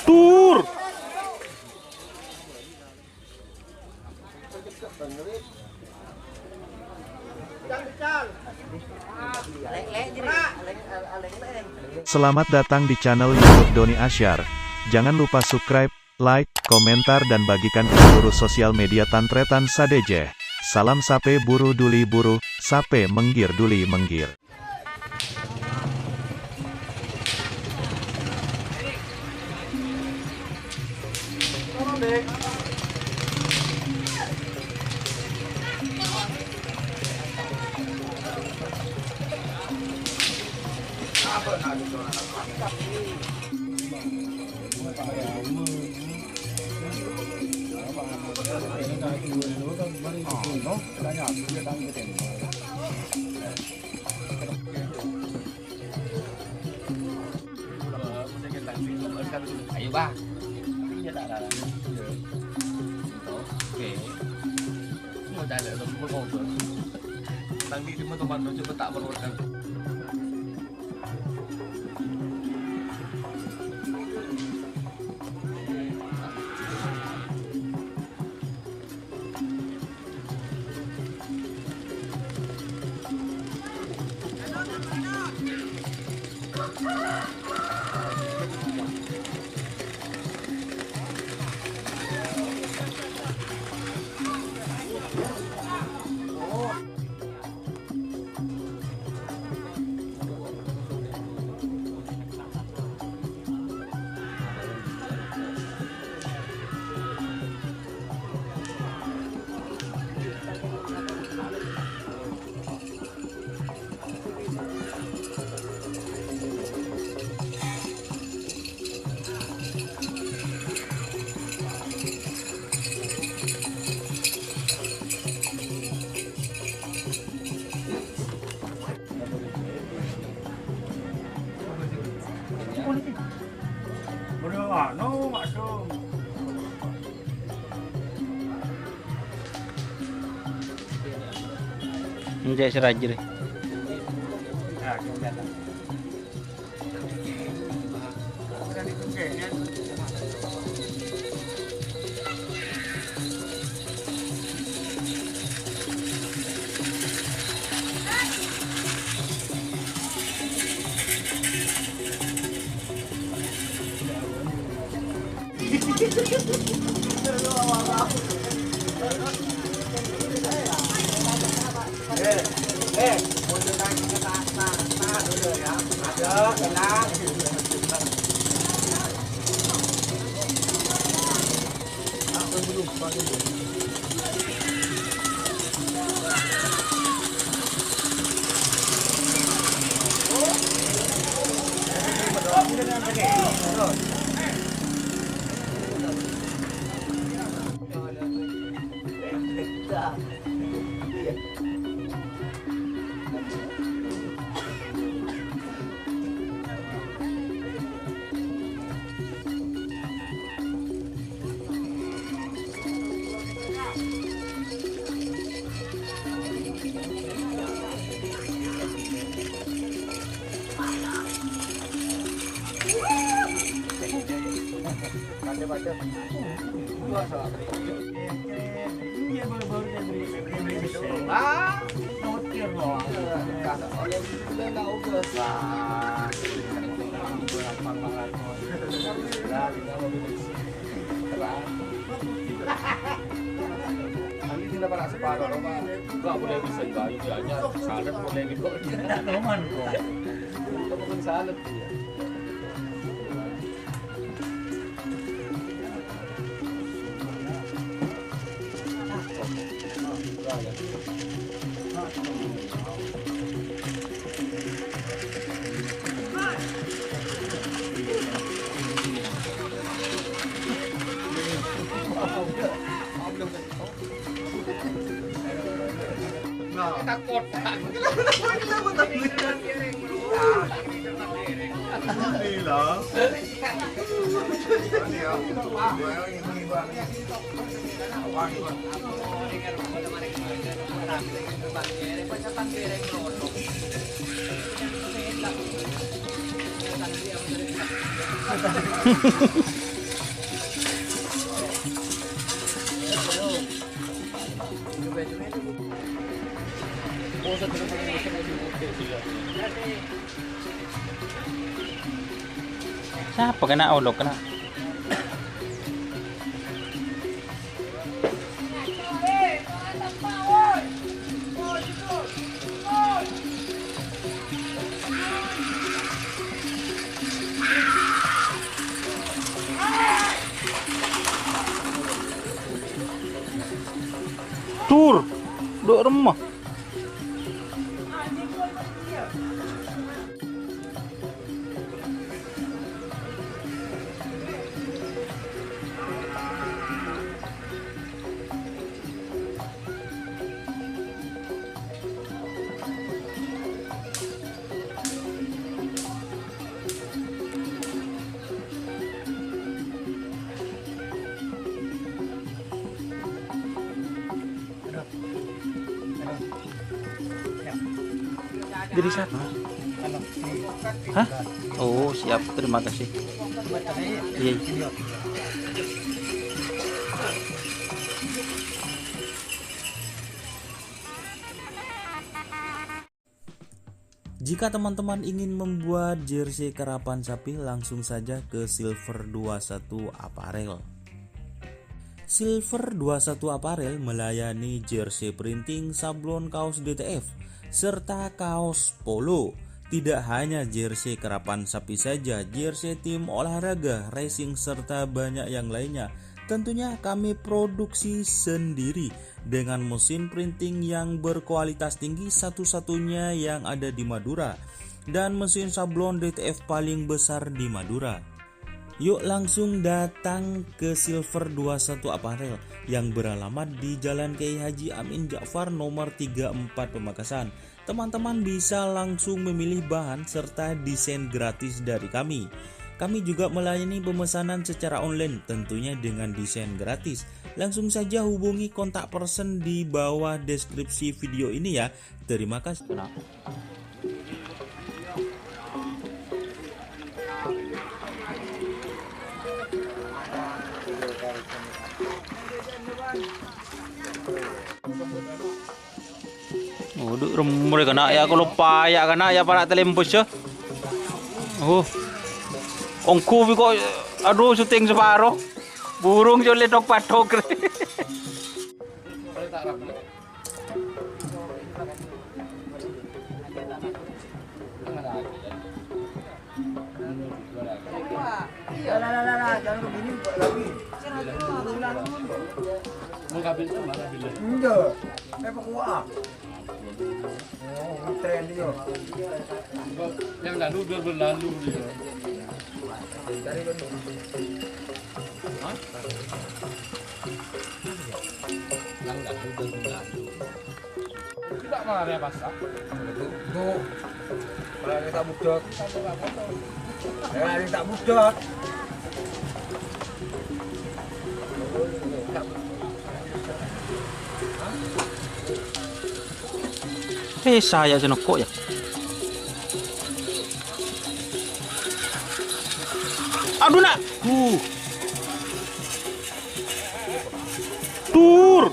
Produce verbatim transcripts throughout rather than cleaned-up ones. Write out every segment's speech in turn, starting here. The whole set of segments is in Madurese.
Tur. Selamat datang di channel YouTube Doni Asyar. Jangan lupa subscribe, like, komentar, dan bagikan ke seluruh sosial media Tan-Trètan sadhâjâ. Salam sapè buru duli buru, sapè menggir duli menggir. Ayo, Bang. Oke. Mau cari tempat ngobrol. Tang di mana tempat lucu tak perlu kan. Enjâ' sè rajâ rè. Ini sila para separo, Pak. Enggak boleh bisa bayu, ya, hanya salep boleh gitu. Enggak, roman kok. Bukan salep, ya. Sapa kènè' olok kènè'? Dur, duk remma. Dari siapa? Hah? Oh, siap. Terima kasih. Iya. Jika teman-teman ingin membuat jersey karapan sapi, langsung saja ke Silver dua satu Apparel. Silver dua satu Apparel melayani jersey printing, sablon kaos D T F, serta kaos polo. Tidak hanya jersey karapan sapi saja, jersey tim olahraga, racing, serta banyak yang lainnya. Tentunya kami produksi sendiri dengan mesin printing yang berkualitas tinggi, satu-satunya yang ada di Madura, dan mesin sablon D T F paling besar di Madura. Yuk langsung datang ke Silver dua satu Apparel yang beralamat di Jalan Kiai Haji Amin Ja'far nomor tiga empat Pamekasan. Teman-teman bisa langsung memilih bahan serta desain gratis dari kami. Kami juga melayani pemesanan secara online, tentunya dengan desain gratis. Langsung saja hubungi kontak person di bawah deskripsi video ini ya. Terima kasih. Oh, duk remma kana' ya, kalau paya' kana' ya, para' telembus ya. Oh. Ongghu bi' ko', aduh, syuting saparo. Burung cole tok-patok. Iya, lah, lah, lah, lah, jangan begini, Pak, lagi. Mau kabin tuh, mana kabin? Enggak. Eh, Pak, wah. Oh, tren dia. Yang lalu udah berlalu dia. Hah? Yang lalu udah berlalu. Tidak marah ya, Mas. Tuh. Malah kita budek. Ya, kita budek. Eh, saya senoko ya. Aduh, nak. Uh. Tur.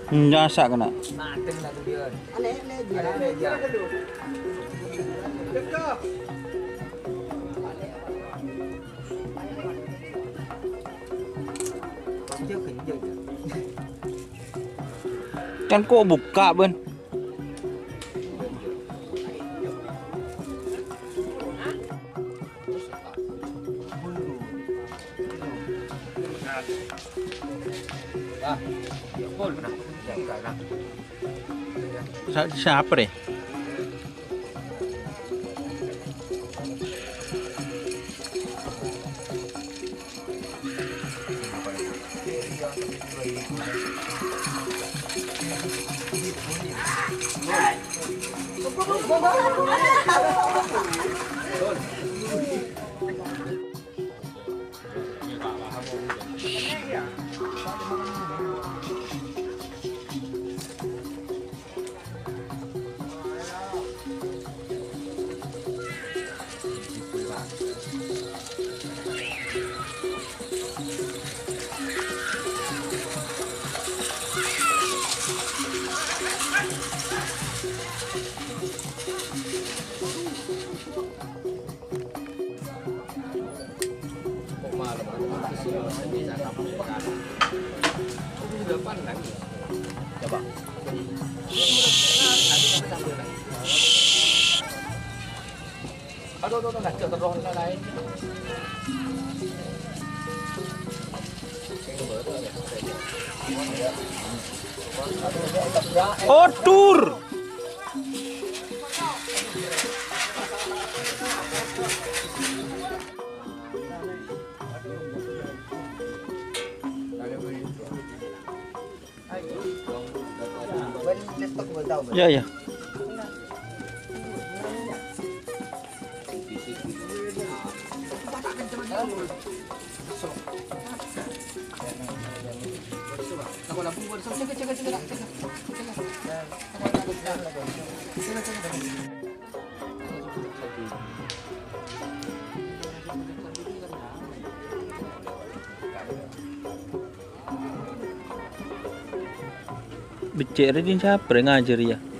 Nyasa kena. Kan kok buka, Ben? Sa-, siapa deh? Aduh, aduh, aduh, ngaco terus, lain. Odur. Ya, ya. Becce' rè din sapa rè ngajhâr, yâ?